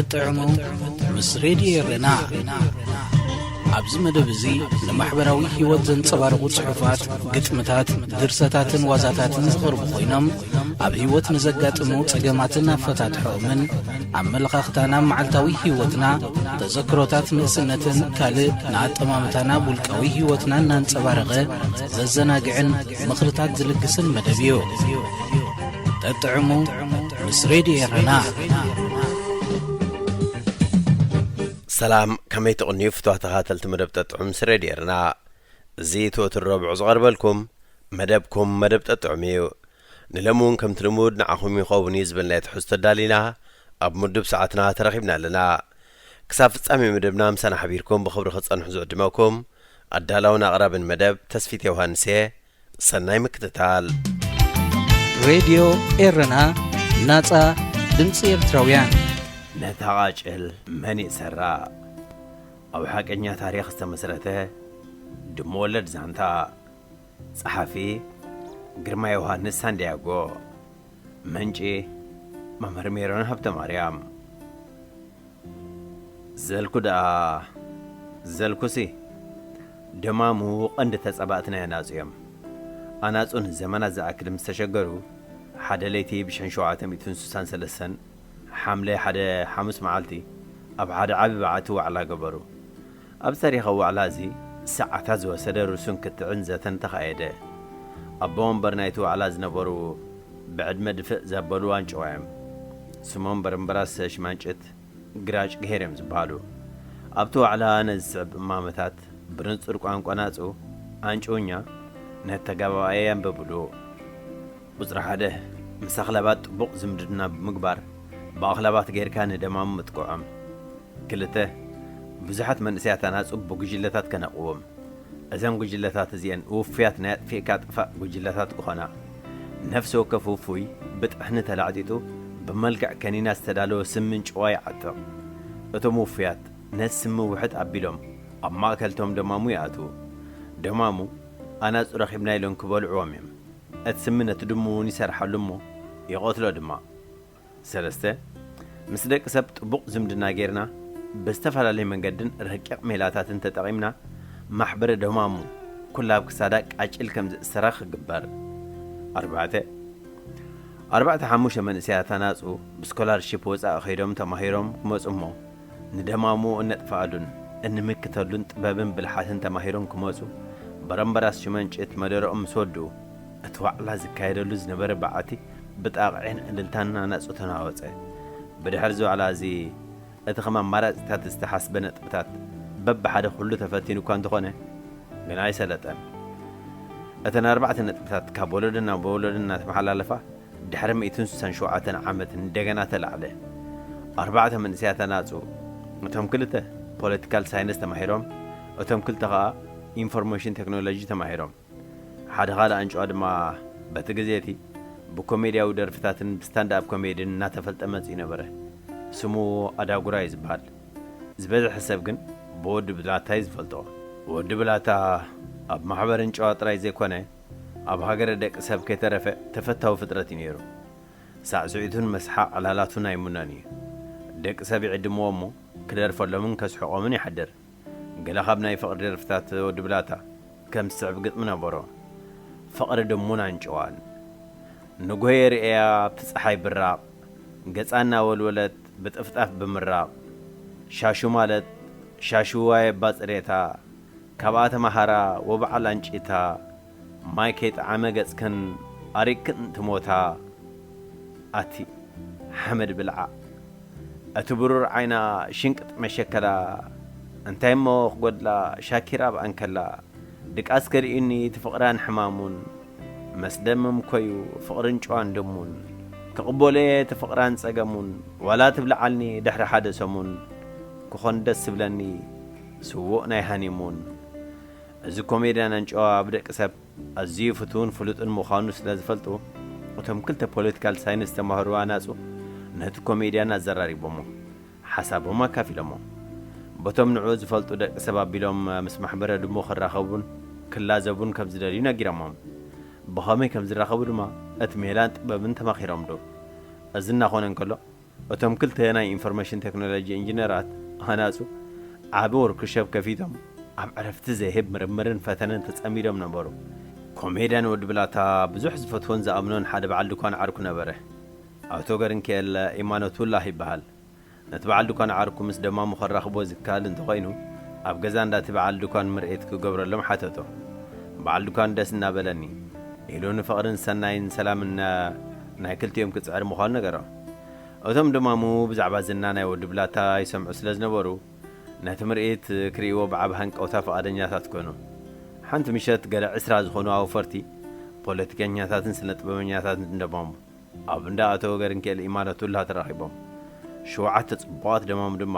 እጥዕሙ ምስ ሬድዮ ኤረና። ኣብዚ መደብ እዚ ንማሕበራዊ ህይወት ዘንጸባርቑ ጽሑፋት፣ ግጥምታት፣ ድርሰታትን ዋዛታትን ዝቐርቡ ኮይኖም፣ ኣብ ህይወት ንዘጋጥሙ ጸገማትን ኣፈታትሖኦምን፣ ኣመለኻኽታና ኣብ መዓልታዊ ህይወትና፣ ተዘክሮታት ንእስነትን ካልእ ንኣጠማምታና ኣብ ውልቃዊ ህይወትና እናንጸባረቐ ዘዘናግዕን ምኽርታት ዝልግስን መደብ እዩ። ጠጥዕሙ ምስ ሬድዮ ኤረና። ሰላም፣ ከመይ ትቕንዩ ፍትዋት ተኸታተልቲ መደብ ጠጥዑም ምስ ሬድዮ ኤረና? እዚ ትወትር ረቡዕ ዝቐርበልኩም መደብኩም መደብ ጠጥዑም እዩ። ንሎሚ እውን ከምቲ ልሙድ ንዓኹም ይኸውን እዩ ዝበልናዮ ትሕዝቶ ኣዳሊና ኣብ ምዱብ ሰዓትና ተረኺብና ኣለና። ክሳብ ፍጻሜ መደብና ምሳና ሓቢርኩም ብኽብሪ ክትጸንሑ ዝዕድመኩም ኣዳላውን ኣቕራብን መደብ ተስፊት ዮሃንስ እየ። ሰናይ ምክትታል። ሬድዮ ኤረና፣ ናጻ ድምጺ ኤርትራውያን። ነታ ቃጭል መን ይእሰራ? ኣብ ሓቀኛ ታሪኽ ዝተመስረተ ድሞ ወለድ ዛንታ። ጸሓፊ ግርማ ዮሃንስ ሳንዲያጎ። ምንጪ መምህር ሜሮን ሃብተማርያም። ዘልኩ ደኣ፣ ዘልኩሲ፣ ደማሙ ቀንዲ ተጻባእቲ ናይ ኣናጹ እዮም። ኣናጹ ንዘመናት ዝኣክል ምስ ተሸገሩ፣ ሓደ ለይቲ ብሽሕን ሸውዓተ ሚእትን ስሳን ሰለስተን ሓምለ ሓደ ሓሙስ መዓልቲ ኣብ ሓደ ዓቢ በዓቲ ዋዕላ ገበሩ። ኣብዚ ታሪኻዊ ዋዕላ እዚ ሰዓታት ዝወሰደ ርሱን ክትዕን ዘተን ተኻየደ። ኣቦ ወንበር ናይቲ ዋዕላ ዝነበሩ ብዕድመ ድፍእ ዘበሉ ኣንጭዋ እዮም። ስሞም በረምበራስ ሽማንጭት ግራጭ ገሄር እዮም ዝበሃሉ። ኣብቲ ዋዕላ ነዚ ዝስዕብ እማመታት ብንጹር ቋንቋ ናጹ ኣንጭውኛ ነቲ ተጋባኣይ ኣንበብሉ። ቁጽሪ ሓደ፣ ምስ ኣኽላባት ጥቡቕ ዝምድና ብምግባር ብኣኽላባት ጌርካ ንደማሙ ምጥቅዖም። ክልተ፣ ብዙሓት መንእሰያት ኣናጹ ብጉጅለታት ከነቕውም። እዘን ጉጅለታት እዚኤን ውፉያት ናይ ኣጥፊእካ ጥፋእ ጉጅለታት ክኾና፣ ነፍሲ ወከፍ ውፉይ ብጥሕኒ ተላዕጢጡ ብመልክዕ ከኒና ዝተዳለወ ስሚ ኣንጭዋ ይዓጥቕ። እቶም ውፉያት ነቲ ስሚ ውሕጥ ኣቢሎም ኣብ ማእከል እቶም ደማሙ ይኣትዉ። ደማሙ ኣናጹ ረኺብና ኢሎም ክበልዕዎም እዮም። እቲ ስሚ ነቲ ድሙ እውን ይሰርሓሉ እሞ ይቐትሎ ድማ። ሰለስተ፣ ምስ ደቂ ሰብ ጥቡቕ ዝምድና ጌርና ብዝተፈላለየ መንገድን ረቂቕ ሜላታትን ተጠቒምና ማሕበረ ደማሙ ኩላ ኣብ ክሳዳ ቃጭል ከም ዝእሰራ ክግበር። ኣርባዕተ፣ ኣርባዕተ ሓሙሽተ መንእሰያት ኣናጹ ብስኮላርሺፕ ወጻኢ ኸይዶም ተማሂሮም ክመጹ እሞ ንደማሙ እነጥፍኣሉን እንምክተሉን ጥበብን ብልሓትን ተማሂሮም ክመጹ በረምበራስ ሽመንጭት መደረኦም ምስ ወድኡ እቲ ዋዕላ ዝካየደሉ ዝነበረ በዓቲ ብጣቕዒን ዕልልታን ኣናጹ ተናወጸ። ብድሕሪ እዚ ዋዕላ እዚ እቲ ከም ኣማራጺታት ዝተሓስበ ነጥብታት በብሓደ ኩሉ ተፈቲኑ እኳ እንተኾነ ግና ኣይሰለጠን። እተን ኣርባዕተ ነጥብታት ካብ ወለዶ ናብ ወለዶ እናተመሓላለፋ ድሕሪ ሚእትን ስሳን ሸውዓተን ዓመት እንደገና ተላዕለ። ኣርባዕተ መንእሰያት ኣናጹ፣ እቶም ክልተ ፖለቲካል ሳይንስ ተማሂሮም፣ እቶም ክልተ ኸኣ ኢንፎርሜሽን ቴክኖሎጂ ተማሂሮም። ሓደ ካልእ ኣንጭዋ ድማ በቲ ግዜ እቲ ብኮሜድያዊ ደርፍታትን ብስታንድ ኣፕ ኮሜድን እናተፈልጠ መጺኡ ነበረ። ስሙ ኣዳጉራ እዩ ዝበሃል። ዝበዝሐ ሰብ ግን ብወዲ ብላታ እዩ ዝፈልጦ። ወዲ ብላታ ኣብ ማሕበር ኣንጭዋ ጥራይ ዘይኮነ፣ ኣብ ሃገረ ደቂ ሰብ ከይተረፈ ተፈታዊ ፍጥረት እዩ ነይሩ። ሳዕስዒቱን መስሓቕ ዕላላቱን ኣይሙነን እዩ። ደቂ ሰብ ይዕድምዎ እሞ ክደርፈሎምን ከስሕቖምን ይሓድር። ገለ ካብ ናይ ፍቕሪ ደርፍታት ወዲ ብላታ ከም ዝስዕብ ግጥሚ ነበሮ። ፍቕሪ ድሙን ኣንጭዋን። ንጎሆ የርእያ ኣብቲ ጸሓይ ብራቕ፣ ገጻ እናወልወለት ብጥፍጣፍ ብምራቕ። ሻሹ ማለት ሻሹዋይ ኣባ ጽሬታ፣ ካብኣ ተማሃራ ወበዓል ኣንጭታ፣ ማይ ከይጠዓመ ገጽክን ኣሪቅክን ትሞታ። ኣቲ ሓመድ ብልዓ። እቲ ብሩር ዓይና ሽንቅጥ መሸከላ፣ እንታይ እሞ ክጎድላ ሻኪራ ኣብኣ እንከላ፣ ድቃስ ከርእዩኒ እቲ ፍቕራን ሕማሙን፣ መስደምም ኮዩ ፍቕርን ጭዋን ደሙን፣ ክቕበሎ እየ እቲ ፍቕራን ጸገሙን፣ ዋላ ትብልዓልኒ ድሕሪ ሓደ ሰሙን፣ ክኾን ደስ ዝብለኒ ስዉእ ናይ ሃኒሙን። እዚ ኮሜድያን ኣንጭዋ ኣብ ደቂ ሰብ ኣዝዩ ፍቱውን ፍሉጥን ምዃኑ ስለ ዝፈልጡ፣ እቶም ክልተ ፖለቲካል ሳይንስ ተማህሮ ኣናጹ ነቲ ኮሜድያን ኣዘራሪቦሞ፣ ሓሳቦም ኣካፊሎሞ። በቶም ንዕኡ ዝፈልጡ ደቂ ሰብ ኣቢሎም ምስ ማሕበረ ድሙ ክራኸቡን ክላዘቡን ከም ዝደልዩ ነጊሮሞም። ብኸመይ ከም ዝራኸቡ ድማ እቲ ሜላን ጥበብን ተማኺሮምሉ። እዚ እናኾነ እንከሎ፣ እቶም ክልተ ናይ ኢንፎርሜሽን ቴክኖሎጂ ኢንጂነራት ኣናጹ ዓቢ ወርክሾፕ ከፊቶም ኣብ ዕረፍቲ ዘይህብ ምርምርን ፈተነን ተጸሚዶም ነበሩ። ኮሜድያን ወዲ ብላታ ብዙሕ ዝፈትዎን ዝኣምኖን ሓደ በዓል ድኳን ዓርኩ ነበረ። ኣቶ ገርንኬል ኢማኖቱላህ ይበሃል። ነቲ በዓል ድኳን ዓርኩ ምስ ደማሙ ከራኽቦ ዝከኣል እንተኾይኑ፣ ኣብ ገዛ እንዳቲ በዓል ድኳን ምርኢት ክገብረሎም ሓተቶ። በዓል ድኳን ደስ እናበለኒ ኢሉ ንፍቕርን ሰናይን ሰላምን ናይ ክልቲኦም ክጽዕር ምዃኑ ነገሮ። እቶም ደማሙ ብዛዕባ ዝና ናይ ወዲ ብላታ ይሰምዑ ስለ ዝነበሩ፣ ነቲ ምርኢት ክርእይዎ ብዓቢ ሃንቀውታ ፍቓደኛታት ኮኑ። ሓንቲ ምሸት ገለ ዕስራ ዝኾኑ ኣውፈርቲ፣ ፖለቲከኛታትን ስነ ጥበበኛታትን ደማሙ ኣብ እንዳ ኣቶ ገርንኬል ኢማኖቱላ ተራኺቦም። ሸውዓተ ጽቡቓት ደማሙ ድማ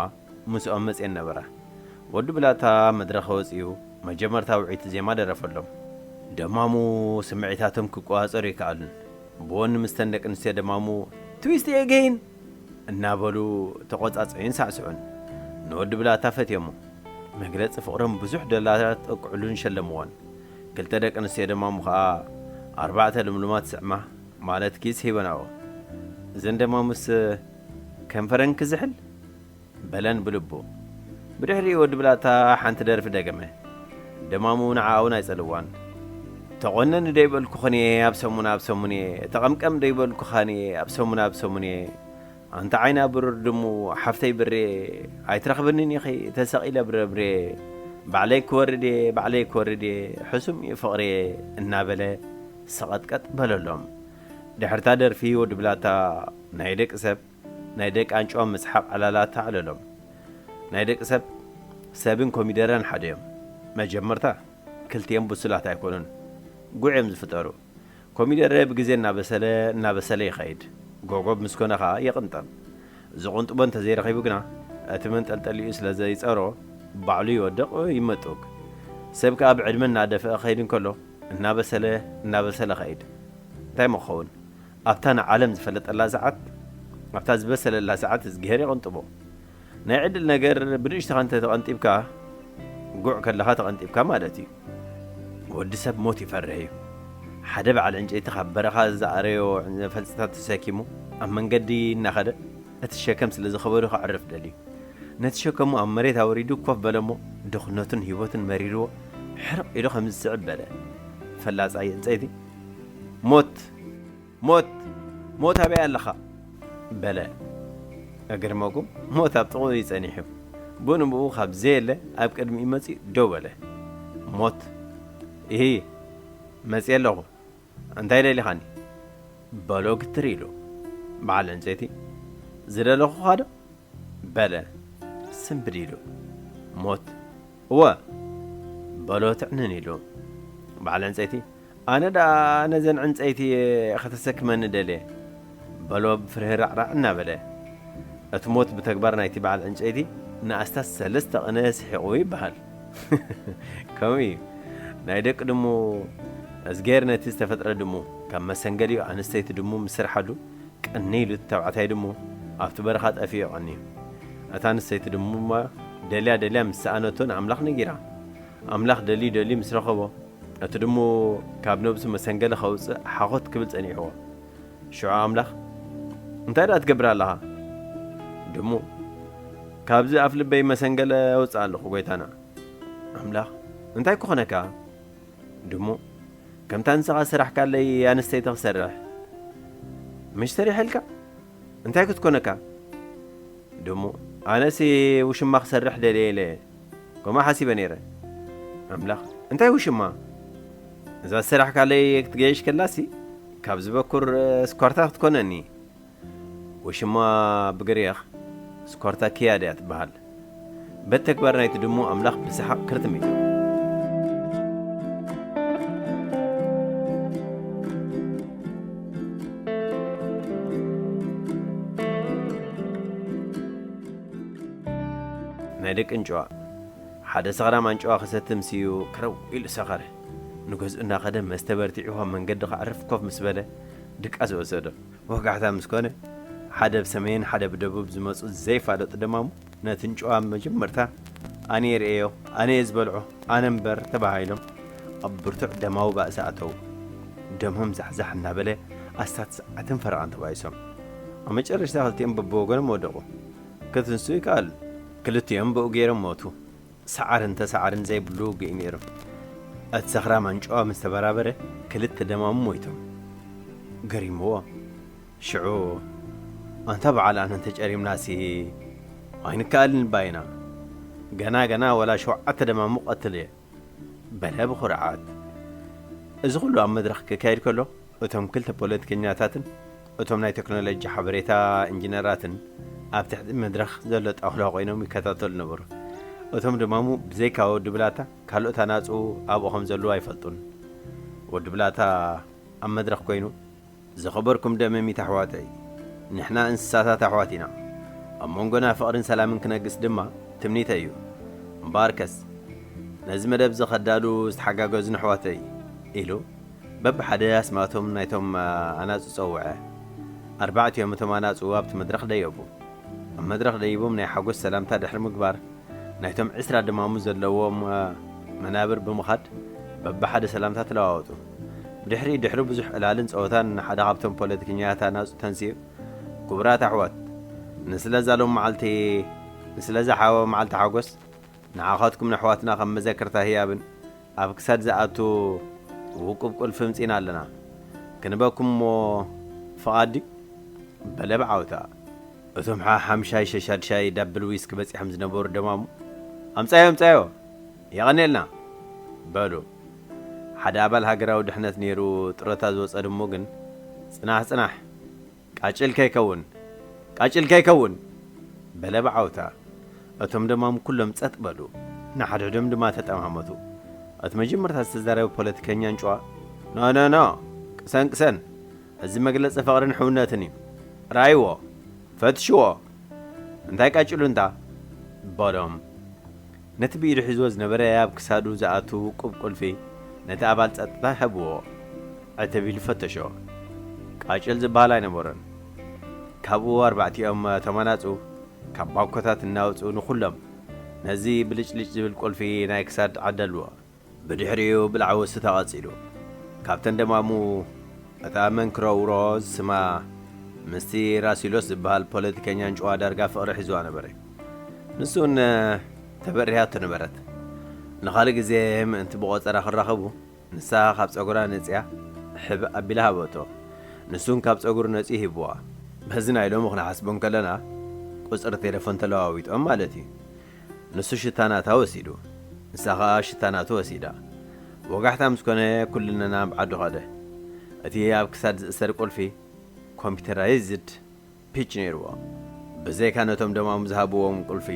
ምስኦም መጽየን ነበራ። ወዲ ብላታ መድረኽ ወጺኡ መጀመርታ ውዒት ዜማ ደረፈሎም። ደማሙ ስምዒታቶም ክቆጻጸሩ ይከኣሉን። ብወኒ ምስተን ደቂ ኣንስትዮ ደማሙ ትዊስት ኤገይን እናበሉ ተቆጻጸዩን ሳዕስዑን። ንወዲ ብላታ ፈትዮሞ። መግለጺ ፍቕሮም ብዙሕ ዶላራት ጠቅዕሉን ሸለምዎን። ክልተ ደቂ ኣንስትዮ ደማሙ ኸኣ ኣርባዕተ ልምሉማት ስዕማ ማለት ኪስ ሂበናዎ። እዘን ደማሙስ ከንፈረን ክዝሕል በለን ብልቡ። ብድሕሪኡ ወዲ ብላታ ሓንቲ ደርፊ ደገመ። ደማሙ ንዓኣ እውን ኣይጸልዋን። ተቖነኒ ደይበልኩኽን እየ ኣብ ሰሙን ኣብ ሰሙን እየ፣ ተቐምቀም ደይበልኩኻን እየ ኣብ ሰሙን ኣብ ሰሙን እየ። ኣንታ ዓይና ብሩር ድሙ ሓፍተይ ብሬ ኣይትረኽብንን ኢኺ ተሰቒለ ብረብሬ ባዕለይ ክወርድ እየ ባዕለይ ክወርድ እየ ሕሱም እዩ ፍቕሬ እናበለ ሰቐጥቀጥ በለሎም። ድሕርታ ደርፊ ወዲ ብላታ ናይ ደቂ ሰብ ናይ ደቂ ኣንጭዋ ምስሓቕ ዕላላት ኣዕለሎም። ናይ ደቂ ሰብ ሰብን ኮሚደረን ሓደ እዮም። መጀመርታ ክልቲኦም ብሱላት ኣይኮኑን፣ ጉዕ እዮም ዝፍጠሩ። ኮሚደረ ብግዜ እናበሰለ እናበሰለ ይኸይድ፣ ጎጎብ ምስ ኮነ ኸዓ ይቕንጠም። ዝቕንጥቦ እንተዘይረኺቡ ግና እቲ መንጠልጠሊኡ ስለ ዘይጸሮ ባዕሉ ይወድቕ ይመጡግ። ሰብ ከኣ ብዕድመ እናደፍአ ክኸይድ እንከሎ እናበሰለ እናበሰለ ኸይድ። እንታይ ምኸውን ኣብታ ንዓለም ዝፈለጠላ ሰዓት ኣብታ ዝበሰለላ ሰዓት እዝግሄር ይቕንጥቦ። ናይ ዕድል ነገር ብንእሽተኻ እንተ ተቐንጢብካ ጉዕ ከለኻ ተቐንጢብካ ማለት እዩ። ወዲ ሰብ ሞት ይፈርህ እዩ። ሓደ በዓል ዕንጨይቲ ካብ በረኻ ዝኣረዮ ፈልፅታት ተሰኪሙ ኣብ መንገዲ እናኸደ እቲ ሸከም ስለ ዝኸበዶ ከዕርፍ ደልዩ። ነቲ ሸከሙ ኣብ መሬት ኣወሪዱ ኮፍ በለ እሞ ድኽነቱን ህይወቱን መሪርዎ ሕርቕ ኢሉ ከም ዝስዕብ በለ። ፈላጻይ ዕንፀይቲ ሞት ሞት ሞት ኣበይ ኣለኻ በለ። እግርመኩም ሞት ኣብ ጥቕኡ እዩ ጸኒሑ። ብኡ ንብኡ ካብ ዘየለ ኣብ ቅድሚኡ መጺኡ ደው በለ። ሞት እሂ መጺእ ኣለኹ እንታይ ደሊኻኒ በሎ ግትር ኢሉ። በዓል ዕንፀይቲ ዝደለኹኻ ዶ በለ ስንብድ ኢሉ። ሞት እወ በሎ ትዕንን ኢሉ። በዓል ዕንፀይቲ ኣነ ደኣ ነዘን ዕንፀይቲ ከተሰክመኒ ደልየ በሎ ብፍርህራዕራዕ እናበለ። እቲ ሞት ብተግባር ናይቲ በዓል ዕንጨይቲ ንኣስታት ሰለስተ ቅነ ስሒቑ ይበሃል። ከምኡ እዩ ናይ ደቂ ድሙ እዝጌር ነቲ ዝተፈጥረ ድሙ ካብ መሰንገሊኡ ኣንስተይቲ ድሙ ምስርሓሉ ቀኒ ኢሉ እቲ ተባዕታይ ድሙ ኣብቲ በረኻ ጠፊኡ ቀንዩ። እታ ኣንስተይቲ ድሙ ድማ ደልያ ደልያ ምስ ሰኣነቶ ንኣምላኽ ነጊራ። ኣምላኽ ደልዩ ደልዩ ምስ ረኸቦ እቲ ድሙ ካብ ነብሱ መሰንገለ ከውፅእ ሓኾት ክብል ፀኒሕዎ። ሽዑ ኣምላኽ እንታይ ደኣ ትገብር ኣለኻ? ድሙ ካብዚ ኣፍ ልበይ መሰንገለ ኣውፅእ ኣለኹ ጎይታና። ኣምላኽ እንታይ ክኾነካ? ድሙ ከምታ ንስኻ ዝሰራሕካለይ ኣንስተይቲ ክሰርሕ ምሽ ሰሪሐልካ እንታይ ክትኮነካ? ድሙ ኣነሲ ውሽማ ክሰርሕ ደልየ ኢለ ከምኡ ሓሲበ ነይረ። ኣምላኽ እንታይ ውሽማ? እዛ ዝሰራሕካለይ ክትገይሽ ከላሲ ካብ ዝበኩር ስኳርታ ክትኮነኒ። ውሽማ ብግርየኽ ስኳርታ ክያ ድያ ትበሃል። በቲ ተግባር ናይቲ ድሙ ኣምላኽ ብሰሓቕ ክርትም ኢሉ። ናይ ደቂ ኣንጭዋ ሓደ ሰኽራም ኣንጭዋ ክሰቲ ምስዩ ክረው ኢሉ ሰኸረ። ንገዝኡ እናኸደ መስተ በርቲዕዎ መንገዲ ከዕርፍ ኮፍ ምስ በለ ድቃስ ወሰዶ። ወጋሕታ ምስ ኮነ ሓደ ብሰሜን ሓደ ብደቡብ ዝመፁ ዘይፋለጡ ደማሙ ነቲ ኣንጭዋ መጀመርታ ኣነ እየ ርእየዮ ኣነ እየ ዝበልዖ ኣነ እምበር ተባሂሎም ኣብ ብርቱዕ ደማዊ ባእሲ ኣተዉ። ደሞም ዛሕዛሕ እናበለ ኣስታት ሰዓትን ፈረቓን ተባኢሶም። ኣብ መጨረሽታ ክልቲኦም በብወገኖም ወደቑ። ክትንሱ ይከኣል። ክልቲኦም ብኡ ገይሮም ሞቱ። ሰዓርን ተሰዓርን ዘይብሉ ውግእ እዩ ነይሩ። እቲ ሰኽራም ኣንጭዋ ምስ ተበራበረ፣ ክልተ ደማሙ ሞይቶም። ገሪምዎ። ሽዑ፣ ኣንታ በዓል ኣነ እንተጨሪምናሲ ኣይንከኣልን ባይና። ገና ገና ወላ ሸውዓተ ደማሙ ቀትል እየ። በለ ብኹርዓት። እዚ ኩሉ ኣብ መድረኽ ክካየድ ከሎ፣ እቶም ክልተ ፖለቲከኛታትን እቶም ናይ ቴክኖሎጂ ሓበሬታ ኢንጂነራትን ኣብ ትሕቲ መድረኽ ዘሎ ጣውላ ኮይኖም ይከታተሉ ነበሩ። እቶም ደማሙ ብዘይካ ወዲ ብላታ ካልኦት ኣናጹ ኣብኡ ከም ዘለዉ ኣይፈልጡን። ወዲ ብላታ ኣብ መድረኽ ኮይኑ፣ ዝኸበርኩም ደመሚት ኣሕዋተይ፣ ንሕና እንስሳታት ኣሕዋት ኢና። ኣብ መንጎና ፍቕርን ሰላምን ክነግስ ድማ ትምኒተ እዩ። እምበኣርከስ፣ ነዚ መደብ እዚ ከዳሉ ዝተሓጋገዙ ኣሕዋተይ፣ ኢሉ በብሓደ ኣስማቶም ናይቶም ኣናጹ ጸውዐ። ኣርባዕቲኦም እቶም ኣናጹ ኣብቲ መድረኽ ደየቡ። ኣብ መድረኽ ደይቦም ናይ ሓጎስ ሰላምታ ድሕሪ ምግባር፣ ናይቶም ዕስራ ድማሙ ዘለዎም መናብር ብምኻድ በብሓደ ሰላምታ ተለዋወጡ። ብድሕሪ ድሕሪ ብዙሕ ዕላልን ጸወታን ሓደ ካብቶም ፖለቲከኛታት ኣናጹ ተንሲኡ፣ ክቡራት ኣሕዋት፣ ንስለዛ ሎም መዓልቲ፣ ንስለዛ ሓወ መዓልቲ ሓጎስ፣ ንዓኻትኩም ንኣሕዋትና ከም መዘክርታ ህያብን ኣብ ክሳድ ዝኣቱ ውቁብ ቁልፊ ምጺና ኣለና። ክንበኩም እሞ ፍቓድ ድዩ? በለ ብዓውታ። እቶም ሓ-፣ ሓምሻይ ሸሻድሻይ ዳብል ዊስክ በጺሖም ዝነበሩ ደማሙ፣ "ኣምጻዮ፣ ኣምጻዮ፣ የቐንየልና!" በሉ። ሓደ ኣባል ሃገራዊ ድሕነት ነይሩ፣ ጥሮታ ዝወጸ ድሙ ግን፣ "ጽናሕ፣ ጽናሕ፣ ቃጭል ከይከውን፣ ቃጭል ከይከውን!" በለ ብዓውታ። እቶም ደማሙ ኩሎም ጸጥ በሉ። ንሓድሕዶም ድማ ተጠማመቱ። እቲ መጀመርታ ዝተዛረበ ፖለቲከኛ ኣንጭዋ፣ "ኖ፣ ኖ፣ ኖ፣ ቅሰን፣ ቅሰን! እዚ መግለጺ ፍቕርን ሕውነትን እዩ። ርኣይዎ፣ ፈትሽዎ! እንታይ ቃጭሉ እንታ?" በሎም። ነቲ ብኢዱ ሒዝዎ ዝነበረ ኣብ ክሳዱ ዝኣቱ ውቁብ ቁልፊ ነቲ ኣባል ጸጥታ ሃብዎ። ዕትብ ኢሉ ፈተሾ። ቃጭል ዝበሃል ኣይነበሮን። ካብኡ ኣርባዕቲኦም ተመናጹ፣ ካብ ባኮታት እናውጽኡ ንኹሎም ነዚ ብልጭልጭ ዝብል ቁልፊ ናይ ክሳድ ዓደልዎ። ብድሕሪኡ ብላዕዊ ስታ ቀጺሉ። ካብተን ደማሙ እታ መንክሮ ውሮ ዝስማ ምስቲ ራሲሎስ ዝበሃል ፖለቲከኛ ኣንጭዋ ዳርጋ ፍቕሪ ሒዝዋ ነበረ። ንሱ እውን ተበሪሃቶ ነበረት። ንኻልእ ግዜ ምእንቲ ብቖጸራ ክራኸቡ፣ ንሳ ካብ ጸጉራ ነጺያ ሕብ ኣቢላ ሃበቶ። ንሱ እውን ካብ ጸጉሩ ነጺዩ ሂብዋ። በዚ ናይ ሎሚ ክንሓስቦ እንከለና፣ ቁጽሪ ቴሌፎን ተለዋዊጦም ማለት እዩ። ንሱ ሽታ ናታ ወሲዱ፣ ንሳ ኸኣ ሽታ ናቱ ወሲዳ። ወጋሕታ ምስ ኮነ፣ ኩልንና ኣብ ዓዱ ኸደ። እቲ ኣብ ክሳድ ዝእሰር ቁልፊ ኮምፒውተራይዝድ ፒች ነይርዎ። ብዘይካ ነቶም ደማሙ ዝሃብዎም ቁልፊ፣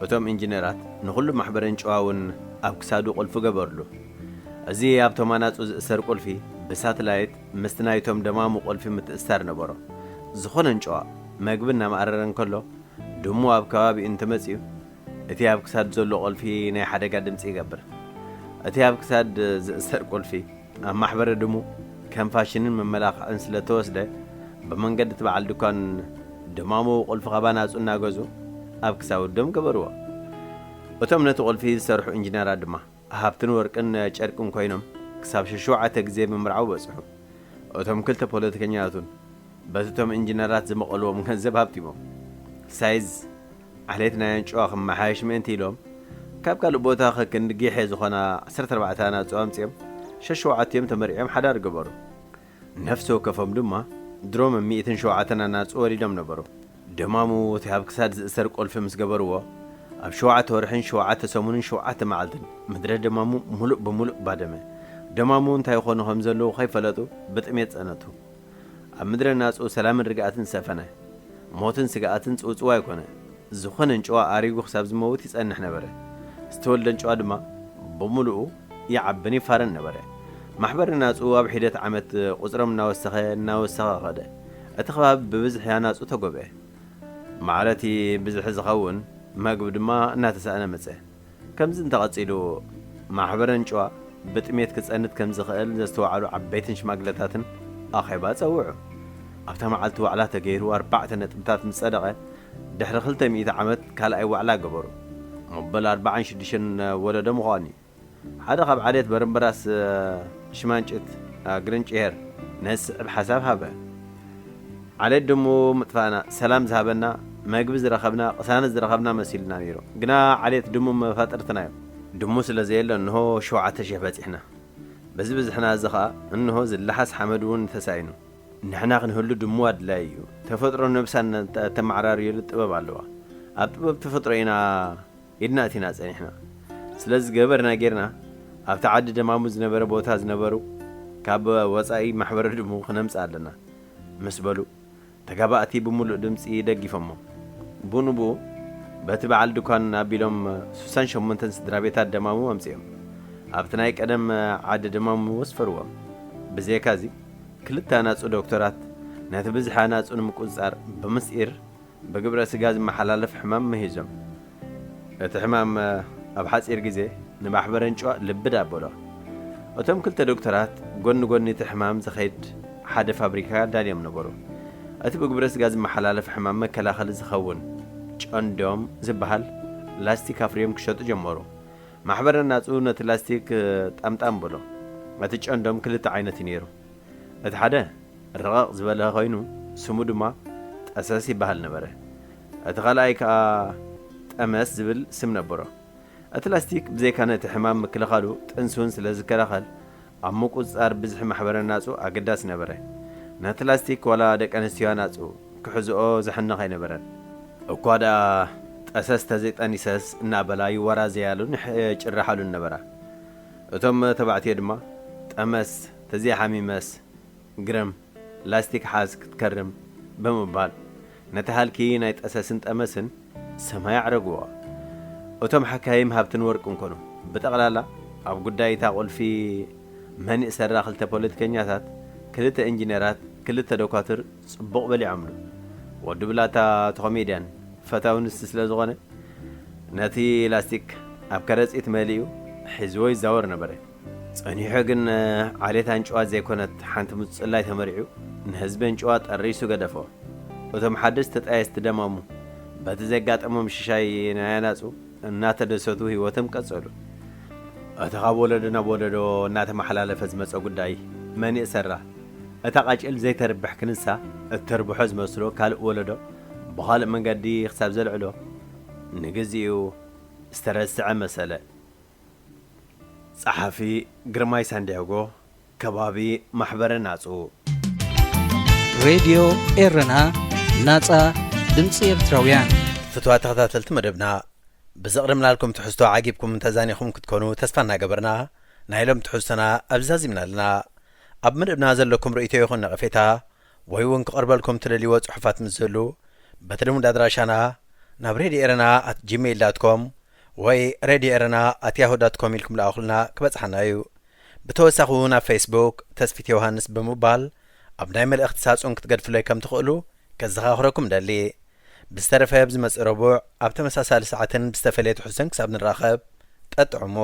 እቶም ኢንጂነራት ንኹሉ ማሕበረ ኣንጭዋ እውን ኣብ ክሳዱ ቁልፊ ገበርሉ። እዚ ኣብቶም ኣናጹ ዝእሰር ቁልፊ ብሳተላይት ምስቲ ናይቶም ደማሙ ቁልፊ ምትእስሳር ነበሮ። ዝኾነ ኣንጭዋ መግቢ እናመኣረረ እንከሎ፣ ድሙ ኣብ ከባቢኡ እንተመጺኡ፣ እቲ ኣብ ክሳድ ዘሎ ቁልፊ ናይ ሓደጋ ድምጺ ይገብር። እቲ ኣብ ክሳድ ዝእሰር ቁልፊ ኣብ ማሕበረ ድሙ ከም ፋሽንን መመላኽዕን ስለ ተወስደ፣ ብመንገዲ እቲ በዓል ድኳን ድማሙ ቁልፊ ካብ ኣናጹ እናገዙ ኣብ ክሳውዶም ገበርዎ። እቶም ነቲ ቁልፊ ዝሰርሑ ኢንጂነራት ድማ ሃብትን ወርቅን ጨርቅን ኮይኖም ክሳብ ሸሸውዓተ ግዜ ምምርዓው በጽሑ። እቶም ክልተ ፖለቲከኛታትን በቲ እቶም ኢንጂነራት ዝመቐልዎም ገንዘብ ሃብቲሞም። ሳይዝ ዓሌት ናይ ኣንጭዋ ክመሓየሽ ምእንቲ ኢሎም፣ ካብ ካልእ ቦታ ከክንዲ ጊሐ ዝኾና ዓሰርተ ኣርባዕተ ኣናጹ ኣምጺኦም፣ ሸሸውዓቲኦም ተመርዕዮም ሓዳር ገበሩ። ነፍሲ ወከፎም ድማ ድሮም ሚእትን ሸውዓተን ኣናጹ ወሊዶም ነበሩ። ደማሙ እቲ ኣብ ክሳድ ዝእሰር ቁልፊ ምስ ገበርዎ፣ ኣብ ሸውዓተ ወርሕን ሸውዓተ ሰሙንን ሸውዓተ መዓልትን ምድረ ደማሙ ሙሉእ ብሙሉእ ባደመ። ደማሙ እንታይ ይኾኑ ከም ዘለዉ ከይፈለጡ ብጥሜት ጸነቱ። ኣብ ምድረ ናጹ ሰላምን ርግኣትን ሰፈነ። ሞትን ስግኣትን ጽውጽዋይ ኮነ። ዝኾነ ኣንጭዋ ኣሪጉ ክሳብ ዝመውት ይጸንሕ ነበረ። ዝተወልደ ኣንጭዋ ድማ ብምሉኡ ይዓብን ይፋረን ነበረ። ማሕበረ ናጹ ኣብ ሒደት ዓመት ቁጽሮም እናወሰኸ፣ እናወሰኸ ኸደ። እቲ ከባቢ ብብዝሒ ኣናጹ ተጎብኤ። ማዕረቲ ብዝሒ ዝኸውን መግቢ ድማ እናተሳእነ መጸ። ከምዚ እንተቐጺሉ፣ ማሕበረ ኣንጭዋ ብጥሜት ክጸንት ከም ዝኽእል ዘስተውዓሉ ዓበይትን ሽማግለታትን ኣኼባ ጸውዑ። ኣብታ መዓልቲ ዋዕላ ተገይሩ ኣርባዕተ ነጥብታት ምስ ጸደቐ፣ ድሕሪ ክልተ ሚእቲ ዓመት ካልኣይ ዋዕላ ገበሩ። መበል ኣርባዓን ሽዱሽተን ወለዶ ምዃኑ እዩ። ሓደ ካብ ዓሌት በርምበራስ፣ ሽማንጭት፣ ግርንጭሄር፣ ነዚ ዝስዕብ ሓሳብ ሃበ። ዓሌት ድሙ ምጥፋእና ሰላም ዝሃበና፣ መግቢ ዝረኸብና፣ ቅሳነት ዝረኸብና መሲሉና ነይሩ። ግና ዓሌት ድሙ መፋጥርትና እዮም። ድሙ ስለ ዘየሎ እንሆ ሸውዓተ ሽሕ በጺሕና። በዚ ብዝሕና እዚ ኸኣ እንሆ ዝለሓስ ሓመድ እውን ተሳኢኑ። ንሕና ክንህሉ ድሙ ኣድላዪ እዩ። ተፈጥሮ ነብሳ እተመዓራርየሉ ጥበብ ኣለዋ። ኣብ ጥበብ ተፈጥሮ ኢና ኢድና ኣቲና ጸኒሕና። ስለዚ ገበርና ጌርና ኣብቲ ዓዲ ደማሙ ዝነበረ ቦታ ዝነበሩ ካብ ወጻኢ ማሕበረ ድሙ ክነምጽእ ኣለና ምስ በሉ ተጋባእቲ ብምሉእ ድምጺ ደጊፎሞ። ብንብኡ በቲ በዓል ድኳን ኣቢሎም ሱሳን ሸሞንተን ስድራ ቤታት ደማሙ ኣምጺኦም ኣብቲ ናይ ቀደም ዓዲ ደማሙ ወስፈርዎም። ብዘይካዚ ክልተ ኣናጹ ዶክተራት ነቲ ብዝሒ ኣናጹ ንምቁጽጻር ብምስጢር ብግብረ ስጋ ዝመሓላለፍ ሕማም ምሂዞም። እቲ ሕማም ኣብ ሓጺር ግዜ ንማሕበረ ኣንጭዋ ልብድ ኣበሎ። እቶም ክልተ ዶክተራት ጎኒ ጎኒ እቲ ሕማም ዝኸይድ ሓደ ፋብሪካ ኣዳልዮም ነበሩ። እቲ ብግብረ ስጋ ዝመሓላለፍ ሕማም መከላኸሊ ዝኸውን ጨንዶም ዝበሃል ላስቲክ ኣፍርዮም ክሸጡ ጀመሩ። ማሕበረ ኣናጹ ነቲ ላስቲክ ጣምጣም በሎ። እቲ ጨንዶም ክልተ ዓይነት እዩ ነይሩ። እቲ ሓደ ረቐቕ ዝበለ ኮይኑ ስሙ ድማ ጠሰስ ይበሃል ነበረ። እቲ ካልኣይ ከኣ ጠመስ ዝብል ስም ነበሮ። እቲ ላስቲክ ብዘይካ ነቲ ሕማም ምክልኻሉ ጥንሲ እውን ስለ ዝከላኸል ኣብ ምቁጽጻር ብዝሒ ማሕበረ ኣናጹ ኣገዳሲ ነበረ። ነቲ ላስቲክ ዋላ ደቂ ኣንስትዮ ኣናጹ ክሕዝኦ ዘሕንቕ ኣይነበረን። እኳ ደኣ ጠሰስ ተዘይጠኒሰስ እናበላ ይወራዘያሉን ይጭርሓሉን ነበራ። እቶም ተባዕትዮ ድማ ጠመስ ተዘይሓሚመስ ግረም ላስቲክ ሓዝ ክትከርም ብምባል ነቲ ሃልኪ ናይ ጠሰስን ጠመስን ሰማይ ኣዕረግዎ። እቶም ሓካይም ሃብትን ወርቅን ኮኑ። ብጠቕላላ ኣብ ጉዳይ እታ ቁልፊ መን ይእሰራ ክልተ ፖለቲከኛታት፣ ክልተ ኢንጂነራት፣ ክልተ ዶኳትር ጽቡቕ በሊዖምሉ። ወዲ ብላታ እቲ ኮሜድያን ፈታዊ ንስ ስለ ዝኾነ ነቲ ላስቲክ ኣብ ከረጺት መሊኡ ሒዝዎ ይዛወር ነበረ። ጸኒሑ ግን ዓሌት ኣንጭዋ ዘይኮነት ሓንቲ ምጽላይ ተመሪዑ ንህዝቢ ኣንጭዋ ጠሪሱ ገደፎ። እቶም ሓደስቲ ጠየስቲ ደማሙ በቲ ዘጋጠሞም ሽሻይ ናይ ኣናጹ እናተደሰቱ ህይወቶም ቀጸሉ። እቲ ካብ ወለዶ ናብ ወለዶ እናተመሓላለፈ ዝመጸ ጉዳይ መን ይእሰራ? እታ ቃጭል ዘይተርብሕ ክንሳ እተርብሖ ዝመስሎ ካልእ ወለዶ ብኻልእ መንገዲ ክሳብ ዘልዕሎ ንግዚኡ ዝተረስዐ መሰለ። ጸሓፊ ግርማይ ሳንዲያጎ፣ ከባቢ ማሕበረ ናጹ። ሬድዮ ኤረና፣ ናጻ ድምጺ ኤርትራውያን። ፍትዋ ተኸታተልቲ መደብና፣ ብዘቕረብናልኩም ትሕዝቶ ዓጊብኩም ተዛኒኹም ክትኮኑ ተስፋ እናገበርና፣ ናይ ሎም ትሕዝቶና ኣብዚ ዛዚምና ኣለና። ኣብ መደብና ዘለኩም ርእይቶ ይኹን ነቐፌታ፣ ወይ እውን ክቐርበልኩም ትደልይዎ ጽሑፋት ምስ ዝህሉ፣ በቲ ልሙድ ኣድራሻና ናብ ሬድዮ ኤረና ኣት ጂሜይል ዳት ኮም ወይ ሬድዮ ኤረና ኣት ያሁ ዳት ኮም ኢልኩም ለኣኹልና፣ ክበጽሓና እዩ። ብተወሳኺ እውን ኣብ ፌስቡክ ተስፊት ዮሃንስ ብምባል ኣብ ናይ መልእኽቲ ሳጹን ክትገድፍለይ ከም ትኽእሉ ከዘኻኽረኩም ደሊ። ብዝተረፈ ኣብ ዝመጽእ ረቡዕ ኣብ ተመሳሳሊ ሰዓትን ብዝተፈለየ ትሕዝቶን ክሳብ ንራኸብ፣ ጠጥዕሙ።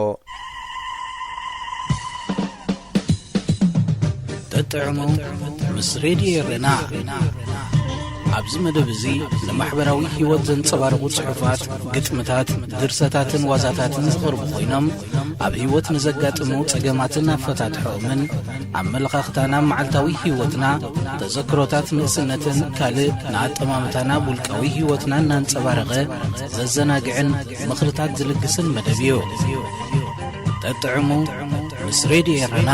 ጠጥዕሙ ምስ ሬድዮ ኤረና። ኣብዚ መደብ እዚ ንማሕበራዊ ህይወት ዘንጸባርቑ ጽሑፋት፣ ግጥምታት፣ ድርሰታትን ዋዛታትን ዝቐርቡ ኮይኖም፣ ኣብ ህይወት ንዘጋጥሙ ጸገማትን ኣፈታትሖኦምን፣ ኣመለኻኽታና ኣብ መዓልታዊ ህይወትና፣ ተዘክሮታት ንእስነትን ካልእ ንኣጠማምታና ኣብ ውልቃዊ ህይወትና እናንጸባረቐ ዘዘናግዕን ምኽርታት ዝልግስን መደብ እዩ። ጠጥዕሙ ምስ ሬድዮ ኤረና።